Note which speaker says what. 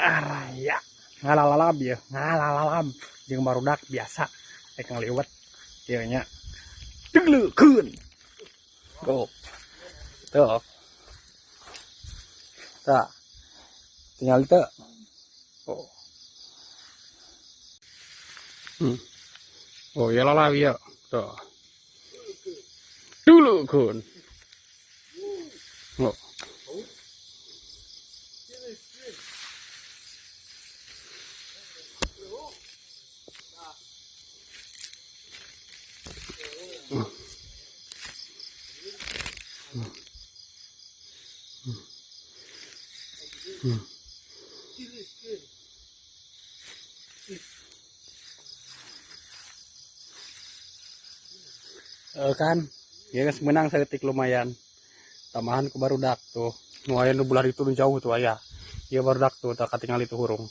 Speaker 1: Araya ngalalalab ya, ngalalalab jeung barudak biasa rek ngaliwet ieu nya. Degleukeun. Tuh. Tuh. Tah. Tinggal itu. Oh. Oh, ya lah ya. Tuh. Dulukeun. Oh. Kan ya geus meunang saeutik lumayan tambahan ku barudak tuh. Nu aya nu belah itu, nu jauh tuh aya. Ieu barudak tuh, tah katingali tuh hurung.